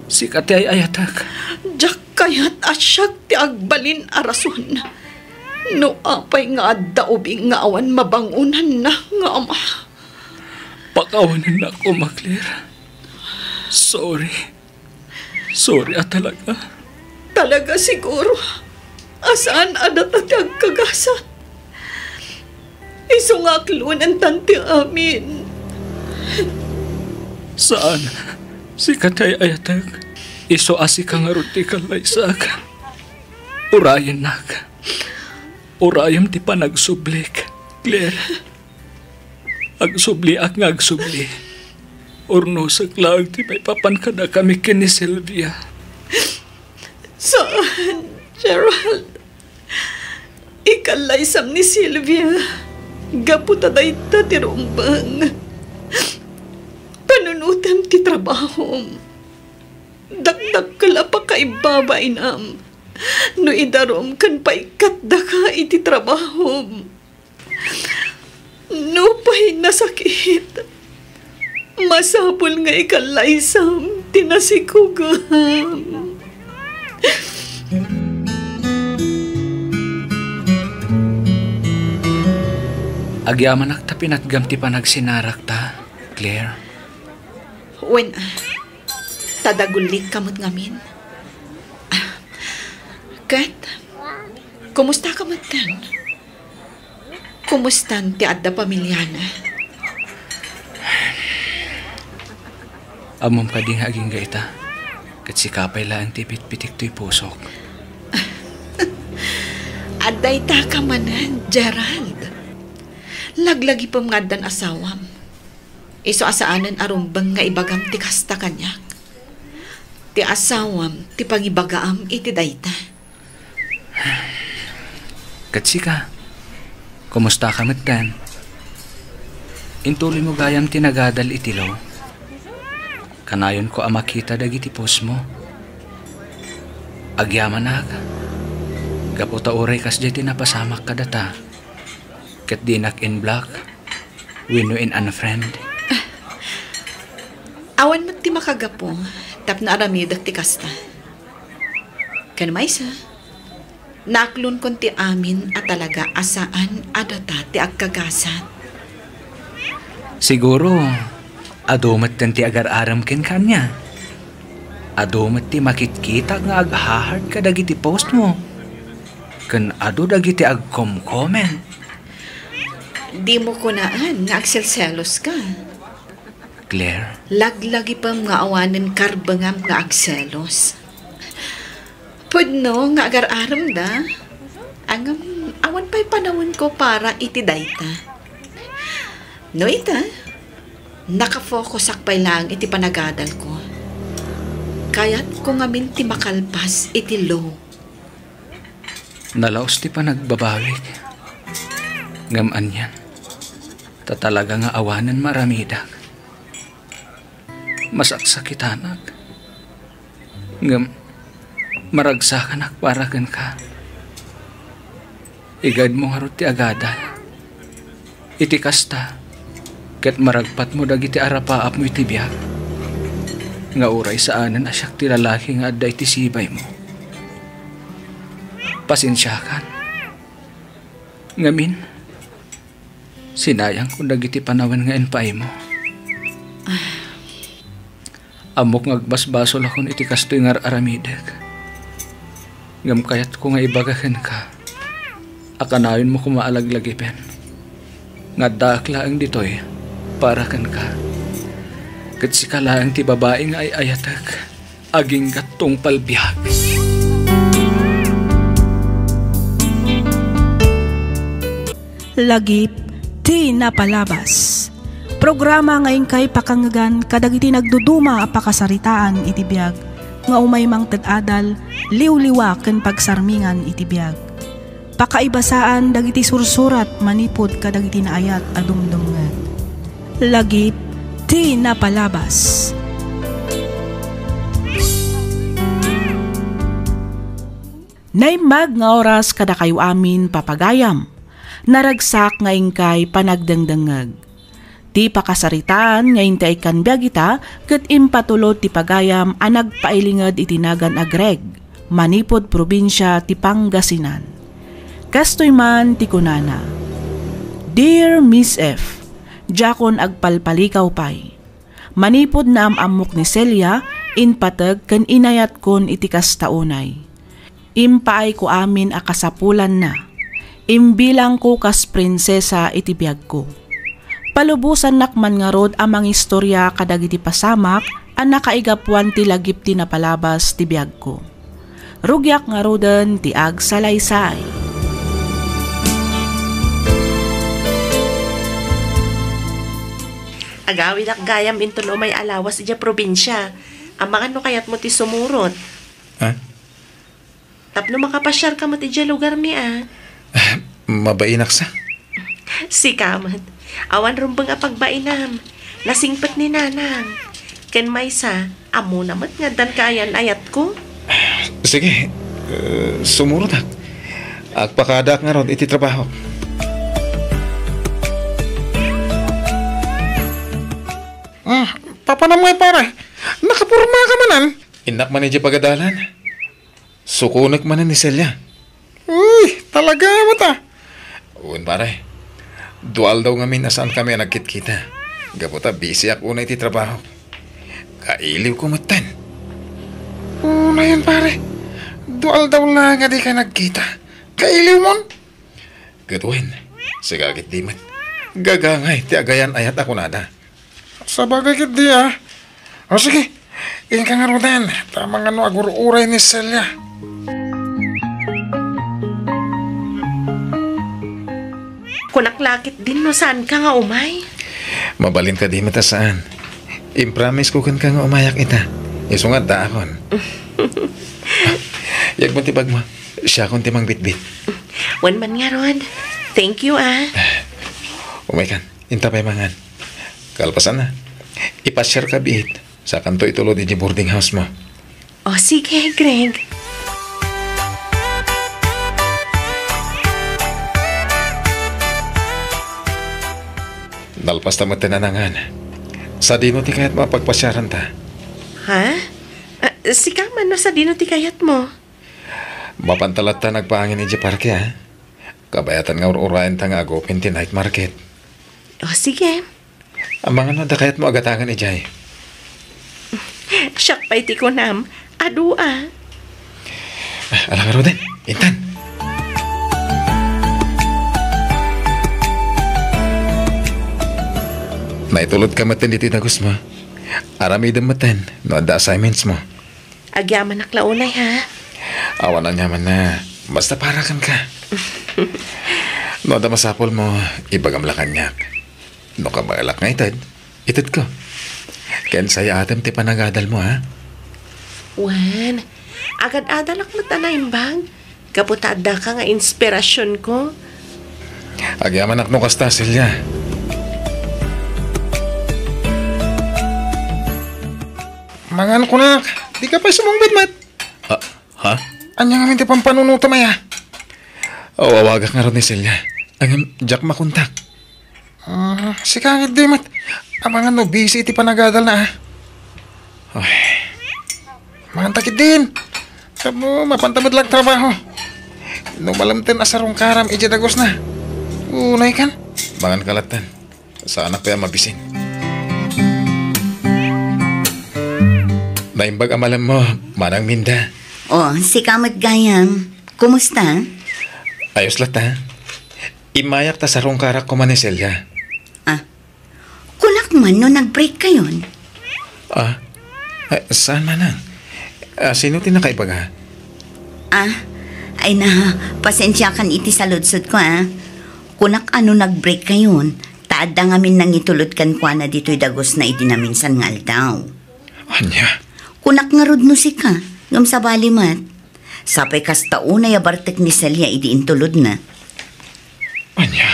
Sika ti ay-ayatek. Diak kayat a siak ti agbalin a rason no apay nga adda ubing nga awan mabangonanna nga ama. Pakawanennak koma, Claire. Sorry. Sorry a talaga. Talaga siguro a saan a data ti agkagasat. Isu nga aklonentan ti amin. Saan. Sika ti ay-ayatek. Isu a sika ngarud ti kallaysak. Urayennak. Urayem ti panagsublik. Claire, agsubliak nga agsubli. Urnosek laeng ti maipapan kadakami ken ni Sylvia. Saan, Gerald. Ikallaysam ni Sylvia gapu ta dayta ti rumbeng. Panunotem ti trabahom. Dakdakkel a pakaibabainam no idarum ken paikkatdaka iti trabahom. Nupay nasakit, masapul nga ikallaysam ti nasikugam. Agyamanak ta pinatgam ti panagsinarakta, Claire. Wen, ta dagullikka met ngamin. Ket, kumustaka metten? Kumustan ti adda pamiliana? Ammom kadi nga agingga ita, ket sika pay laeng ti pitpitik toy pusok. Adda itaka manen, Gerald. Laglagipem nga addan asawam. Isu a saanen a rumbeng nga ibagam ti kasta kaniak. Ti asawam ti pangibagaam iti dayta. Ket sika, kumustaka metten? Intuloymo gayam ti nagadal iti law. Kanayonko a makita dagiti postmo. Agyamanak, gapu ta uray kasdiay ti napasamak kadata, ket dinak in-block wenno in-unfriend. Awan met ti makagapu tapno aramidek ti kasta. Ken maysa, naaklonkon ti amin a talaga a saan a data ti agkagasat. Siguro, adu metten ti agar-arem kenka ania. Adu met ti makitkitak nga agha-heart kadagiti postmo. Ken adu dagiti agkom-comment. Dimo kunaan nga agselseloska. Claire? Laglagipem nga awanen karbengam nga agselos. Pudno nga agar-aremda, ngem awan pay panawenko para iti dayta. No ita, nakafokusak pay laeng iti panagadalko. Kayatko ngamin ti makalpas iti law. Nalaus ti panagbabawik. Ngem anian, ta talaga nga awanen maramidek. Masaksakitanak. Ngem maragsakanak para kenka. Igaedmo ngarud ti agadal. Iti kasta, ket maragpatmo dagiti arapaapmo iti biag, nga uray saanen a siak ti lalaki nga adda iti sibaymo. Pasensiakan. Ngamin, sinayangko dagiti panawen nga impaaymo. Ammok nga agbasbasolakon iti kastoy nga ar-aramidek. Ngem kayatko nga ibaga kenka a kanayonmo koma a laglagipen nga addaak laeng ditoy para kenka. Ket sika laeng ti babai nga ay-ayatek agingga tungpal biag. Lagip ti napalabas. Programa nga inkay pakangngegan kadagiti nagduduma a pakasaritaan iti biag nga umay mangted adal, liwliwa ken pagsarmingan iti biag. Pakaibasaan dagiti sursurat manipud kadagiti naayat a dumdumngeg. Lagip ti napalabas. Naimbag nga oras kadakayo amin, papagayam. Naragsak nga inkay panagdengdengngeg. Ti pakasaritaan nga inti ay ikkan biag ita ket impatulod ti pagayam a nagpailinged iti nagan a Greg, manipud probinsia ti Pangasinan. Kastoy man ti kunana, "Dear Miss F, diakon agpalpalikaw pay. Manipud naam-ammok ni Celia, impateg ken inayatkon iti kasta unay. Impaayko amin a kasapulanna. Imbilangko kas prinsesa iti biagko. Palubosannak man ngarud a mangistoria kadagiti pasamak a nakaigapuan ti lagip ti napalabas ti biagko. Rugiak ngaruden ti agsalaysay." Agawidak gayam inton umay a lawas idiay probinsia. Amangan no kayatmo ti sumurot. Ha? Tapno makapasiarka met idiay lugarmi a. Mabainak sa. Sika met. Awan rumbeng a pagbainam. Nasingpet ni Nanang. Ken maysa, ammona met nga addan kaayan-ayatko. Sige, eh, sumurotak. Agpakadaak ngarud iti trabahok. Ah, papanam ngay, pare? Nakaporma ka manen? Innak man idiay pagadalan. Sukonek manen ni Celia. Uy, talaga met a. Wen, pare. Dua aldaw ngamin a saankami a nagkitkita. Gapu ta bisiak unay iti trabaho. Kailiwko metten. Unayen, pare. Dua aldaw la nga dika nagkita. Kailiwmon? Ket wen, sika ketdi met. Gagangay ti agayan-ayat a kunada. Sabagay ketdi a. O sige, inka ngaruden, ta amangan no agur-uray ni Celia. Kunak la ketdin no saanka nga umay. Mabalin kadi met a saan. Impromise ko kenka nga umayak ita. Isu nga addaakon. Yegmo ti bagmo. Siakon ti mangbitbit. Wen man ngarud. Thank you a. Umaykan. Inta pay mangan. Kalpasanna, ipasiarka biit. Sakanto itulod idiay boarding house mo. O, sige, Greg. Nalpasta metten a nangan. Sadino ti kayatmo a pagpasiaranta? Ha? Ah, sika man no sadino ti kayatmo? Mapanta latta nga agpaangin idiay parke, a? Kabayatan nga ur-urayenta nga ag-open ti night market. O, sige. Amangan no adda kayatmo a gatangen idiay. Siak pay ti kunam, adu a. Ah, ala ngaruden, intan. Naitulodka metten ditoy dagusmo. Aramidem metten no adda assignments mo. Agyamanak la unay, ha? Awan aniamanna. Basta para kenka. No adda masapulmo, ibagam la kaniak. No kabaelak nga ited, itedko. Ken sayatem ti panagadalmo, ha? Wen, agad-adalak met a naimbag. Gapu ta addaka nga inspirasionko. Agyamanak no kasta, Celia. Mangan kunak, dika pay sumungbat met. Ah, ha? Ania ngamin ti pampanunotem aya? Aw-awagak ngarud ni Celia. Ngem diak makontak. Ah, sika ketdi met. Amangan no busy iti panagadalna, a. Ay. Manganta ketdin. Tapno mapanta met la agtrabaho. No malemten a sarungkaram idiay dagusna. Unaykan. Manganka latta. Saanak pay a mabisin. Naimbag a malemmo, Manang Minda. O, sika met gayam. Kumusta? Ayos latta. Immayak ta sarungkarak koma ni Celia. Ah, kunak man no nag-break kayon? Ah, ah, saan, Manang? Ah, sino ti nakaibaga? Ah, ay na, pasensiakan iti saludsodko, a. Kunak a no nag-break kayon, ta adda ngamin nangitulod kenkuana ditoy dagusna idi naminsan nga aldaw. Ania? Kunak ngarud no sika, ngem sabali met. Sapay kasta unay a bartek ni Celia idi intulodna. Ania?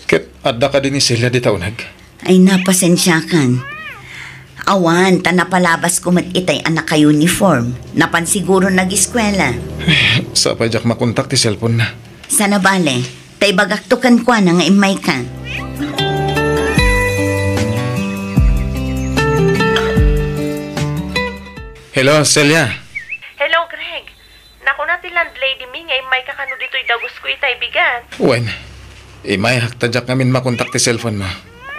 Ket adda kadi ni Celia dita uneg? Ay, napasensiakan. Awan, ta napalabasko met itay a naka-uniform. Napan siguro nagiskuela. Sapay diak makontak ti cellphone-na. Sana bale, ta ibagakto kenkuana nga immayka. Hello, Celia. Hello, Greg. Nakuna ti landlady mi nga immayka kano ditoy dagusko itay bigat. Wen, immayak ta diak ngamin makontak ti cellphone mo.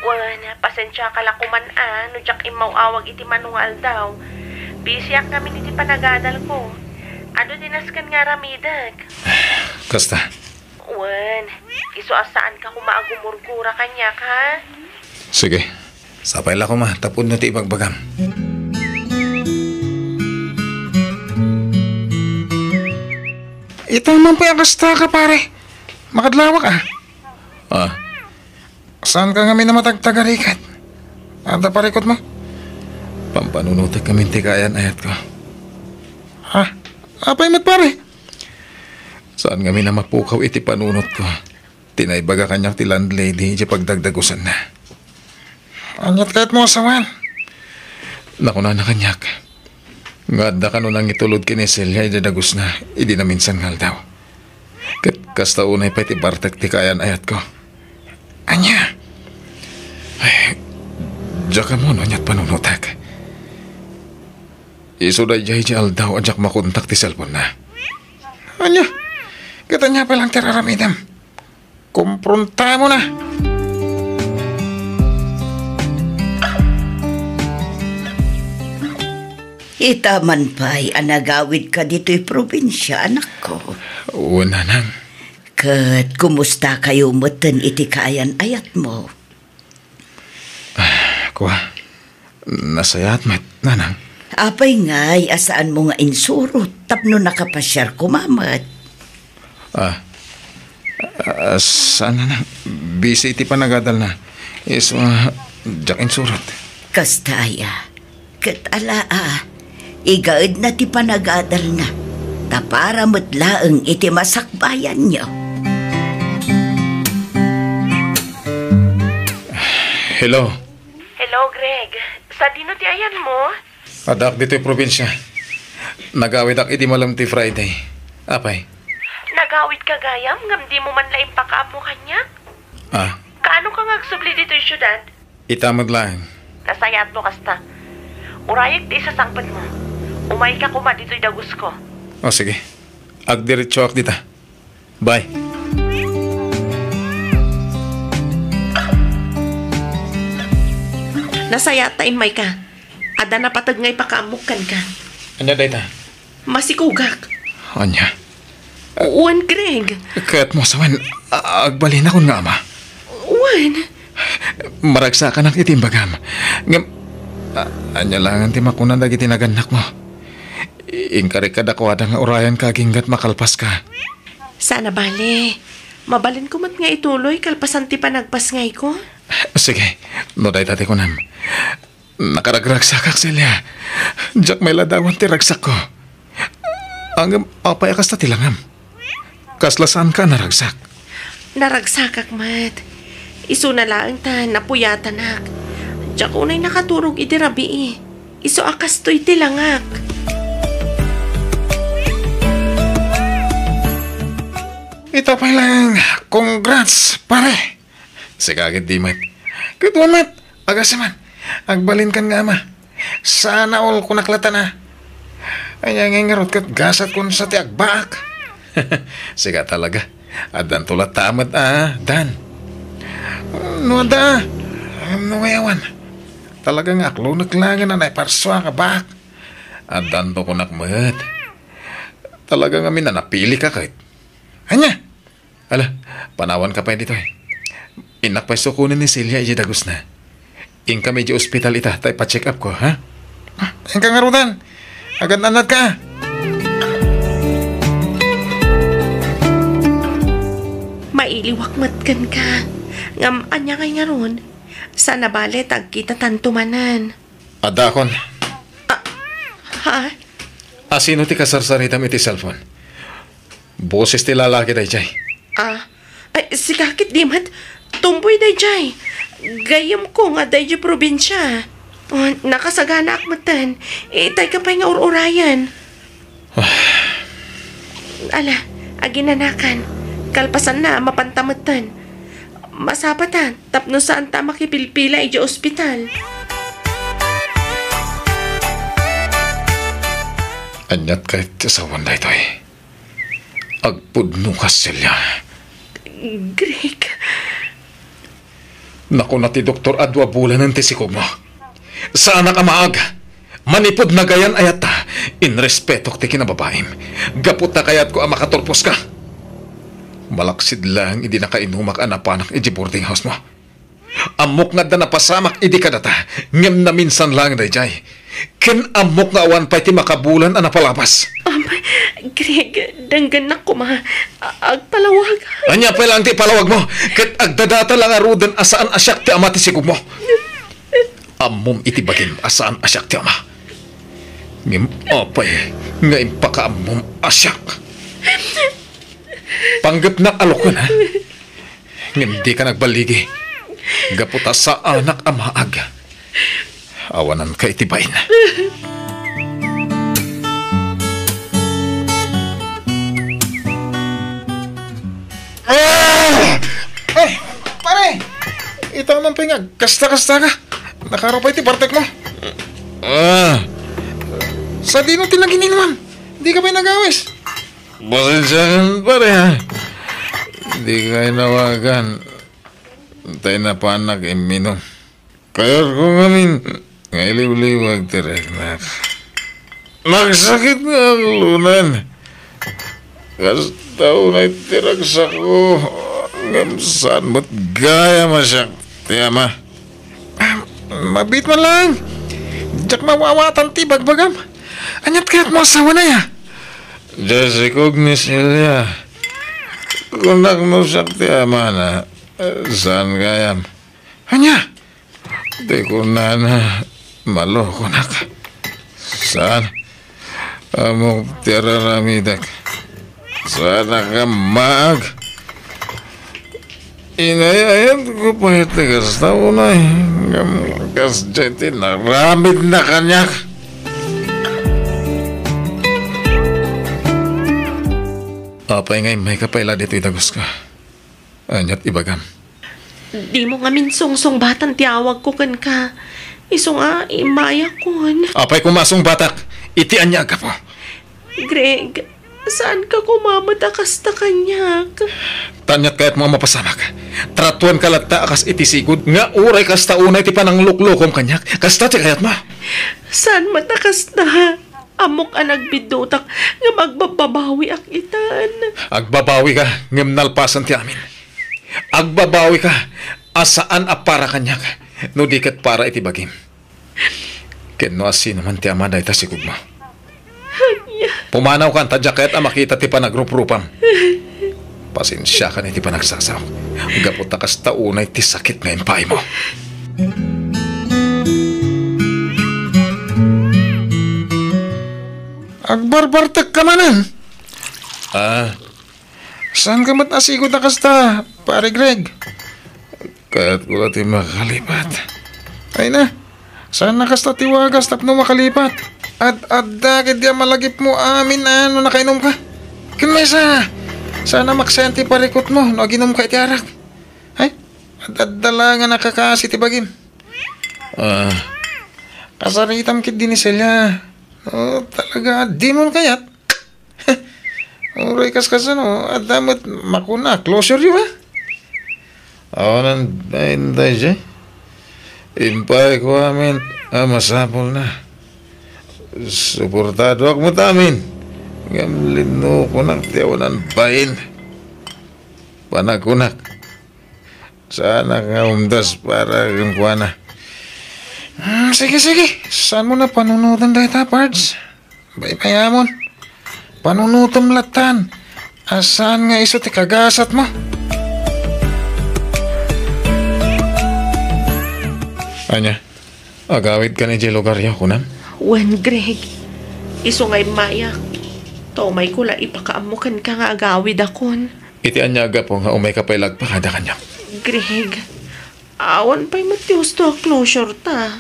Wen, pasensiaka la koman a no diak immaw-awag iti mano nga aldaw. Busyak ngamin iti panagadalko. Adu ti nasken nga aramidek. Kasta. Wen, isu a saanka koma a gumurgura kaniak, ha? Sige. Sapay la koma, ta pudno ti ibagbagam. Ita man pay a kastaka, pare. Makadlawak, a. Ah. Saanka ngamin a matagtagarigat? Adda parikutmo? Pampanunotek ngamin ti kaayan-ayatko. Ha? Apay met, pare? Saan ngamin a mapukaw iti panunotko ti naibaga kaniak ti landlady idiay pagdagdagusanna. Aniat kayatmo a sawen? Nakunana kaniak nga adda kano nangitulod ken ni Celia idiay dagusna idi naminsan nga aldaw. Ket kasta unay pay ti bartek ti kaayan-ayatko. Ania? Ay, diak ammo no aniat panunotek. Isu daydiay ti aldaw a diak makontak ti cellphone-na. Ania? Ket ania pay laeng ti ar-aramidem? Komprontamona. Ita man pay a nagawidka ditoy probinsia, anakko. Wen, nanang. Ket kumustakayo metten iti kaayan-ayatmo? Ah, kua, nasayaat met, nanang. Apay ngay a saanmo nga insurot tapno nakapasiar koma met? Ah, ah, saan, nanang. Busy iti panagadalna. Isu a diak insurot. Kasta aya. Ket ala a, igaedna ti panagadalna, ta para met laeng iti masakbayanyo. Hello. Hello, Greg. Sadino ti ayanmo? Addaak ditoy probinsia. Nagawidak idi malem ti Friday. Apay? Nagawidka gayam ngem dimo man la impakaammo kaniak? Ah. Kaano ka nga agsubli ditoy siudad? Ita met laeng. Nasayaatmo kasta. Urayek ti isasangpetmo. Umayka koma ditoy dagusko. O, sige. Agdiretsoak dita. Bye. Nasayaat ta immayka. Adda napateg nga ipakaammok kenka. Ania dayta? Masikogak. Ania? Wen, Greg. Kayatmo a sawen, a-, agbalinakon nga ama? Wen. Maragsakanak iti imbagam. Ngem, a-, ania laengen ti makuna dagiti nagannakmo? I-, inkarik kadakuada nga urayanka agingga ta makalpaska. Saan a bale. Mabalinko met nga ituloy kalpasan ti panagpasngayko. Sige, no dayta ti kunam. Nakaragragsakak, Celia. Diak mailadawan ti ragsakko. Ngem apay a kasta ti langam? Kasla saanka a naragsak? Naragsakak met. Isuna laeng ta napuyatanak. Diak unay nakaturog idi rabii. Isu a kastoy ti langak. Ita pay laeng, congrats, pare. Sika ket di met. Ket wen met, agasem man. Agbalinkan nga ama. Sana all, kunak latta. Ania ngay ngarud ket gasat kon sa ti agbaak. Sika talaga. Addanto latta met a, Dan. No adda, no ngay awan. Talaga nga aklonek laengen a naiparsuak a baak. Addanto kunak met. Talaga ngamin a napilika ket. Ania? Ala, panawanka pay ditoy. Innak pay sukonen ni Celia idiay dagusna. Inkami idiay ospital ita ta ipa-check up ko, ha? Ah, inka ngaruden. Agan-annadka. Mailiwak met kenka. Ngem ania ngay ngarud? Saan a bale ta agkitatanto manen. Addaakon. Ah, ha? Asino ti kasarsaridam iti cellphone? Boses ti lalaki daydiay. Ah, ay, sika ket di met. Tumboy daydiay. Gayyemko nga adda idiay probinsia. Oh, nakasaganaak metten. Itayka pay nga ur-urayen. Ah. Ala, aginanakan. Kalpasanna, mapanta metten. Masapatan. Tapno saanta a makipilpila idiay ospital. Aniat kayat ti asawan daytoy? Agpudno ka, Celia. Greg. Nakuna ti doktor a dua bulanen ti sikogmo. Saanak a maag. Manipud nagayan-ayatta, inrespetok ti kinababaim. Gapu ta kayatko a makaturposka. Malaksid laeng idi nakainumak a napanak idiay boarding house mo. Ammok nga adda napasamak idi kadata, ngem naminsan laeng daydiay. Ken ammok nga awan pay ti makabulan a napalabas. Am, Greg, denggennak koma. A-, agpalawag. Ania pay laeng ti ipalawagmo? Ket agdadata la ngaruden a saan a siak ti ama ti sikogmo. ammom iti bagim a saan a siak ti ama. Ngem apay nga impakaammom a siak? Panggepnak a lokon, ha? Ngem dika nagballigi. Gapu ta saanak a maag. Awananka iti bain. Ah! Ay, pare! Ita man pay nga kasta-kasta ka. Nakaro pay ti partek mo. Ah. Sadino ti nagininuam? Di ka pay nagawis? Pasensiakan, pare, ha? Di ka inawagan. Tay napanak imminum. Kayatko ngamin nga iliwliwag ti riknak. Nagsakit nga aglunan. Kasta unay ti ragsakko. Ngem saan met gayam a siak ti ama. Ah, mabiit man lang. Diak maawatan ti ibagbagam. Aniat kayat mo asawa na ya? Jessica ug ni Celia. Kunak no siak ti amana, saan gayam? Ania? Di kunana, malokonak. Saan? Ammok ti araramidek. Saanak a maag. Inay-ayatko pay ti kasta unay. Ngem kasdiay ti naramidna kaniak. Apay nga immayka pay la ditoy daguska? Aniat ibagam? Dimo ngamin sungsungbatan ti awagko kenka. Isu nga immayakon. Apay koma a sungbatak? Iti ania a gapu? Greg, saanka koma met a kasta kaniak? Ta aniat kayatmo a mapasamak? Tratuanka latta a kas iti sigud nga uray kasta unay ti panangluklokom kaniak. Kasta ti kayatmo? Saan met a kasta? Ammok a nagbiddutak ngem agbabbabawiak itan. Agbabawika ngem nalpasen ti amin. Agbabawika a saan a para kaniak no di ket para iti bagim. Ken no asinoman ti ama dayta sigudmo. Ania? Pumanawkan ta diak kayat a makita ti panagruprupam. Pasensiakan iti panagsasaok. Gapu ta kasta unay ti sakit nga impaaymo. Agbarbartekka manen? Ah. Saanka met a sigud a kasta, Pare Greg? Kayatko la ti makalipat. Ay na, saan a kasta ti wagas tapno makalipat. Ad-adda ketdi a malagipmo amin a no nakainumka. Ken maysa, saan a maksayan ti parikutmo no aginumka iti arak. Ay, ad-adda la nga nakakaasi ti bagim. Ah, kasaritam ketdi ni Celia. Oh, talaga, dimon kayat. Uray kaskasano, adda met makuna a closure yo, a? Awanan bain daydiay. Impayko amin a masapulna. Suportadoak met amin. Ngem linnukonak ti awanan bain. Panagkunak, saanak nga umdas para kenkuana. Hmm, sige, sige. Saanmo a panunoten dayta, Pards? Baybayamon. Panunotem lattan a saan nga isu ti kagasatmo. Ania? Agawidkan idiay lugaryo, kunam? Wen, Greg. Isu nga immayak. Ta umayko la ipakaammo kenka nga agawidakon. Iti ania a gapu nga umayka pay la agpakada kaniak? Greg, awan pay met ti husto a closure ta.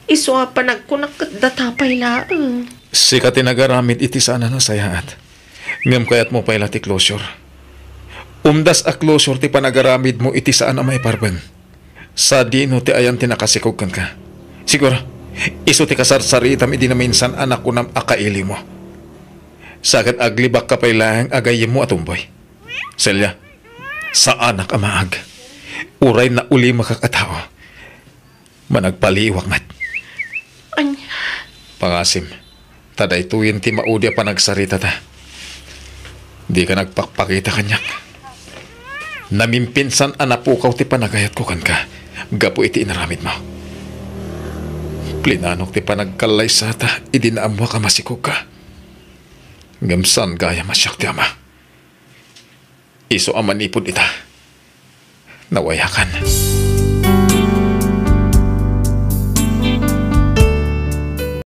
Isu a panagkunak ket data pay laeng. Sika ti nagaramid iti saan a nasayaat. Ngem kayatmo pay la ti closure. Umdas a closure ti panagaramidmo iti saan a maiparbeng. Sadino ti ayan ti nakasikog kenka? Siguro, isu ti kasarsaritam idi naminsan a nakunam a kailiwmo. Sa ket aglibakka pay laeng a gayyemmo a tumboy. Celia, saanak a maag. Uray naulimek a tao, managpaliiwak met. Ania? Pangasim, ta daytoyen ti maudi a panagsaritata. Dika nagpakpakita kaniak. Namimpinsan a napukaw ti panagayatko kenka gapu iti inaramidmo. Plinanok ti panagkallaysata idi naammoak a masikogka. Ngem saan gayam a siak ti ama. Isu a manipud ita, nawayakan.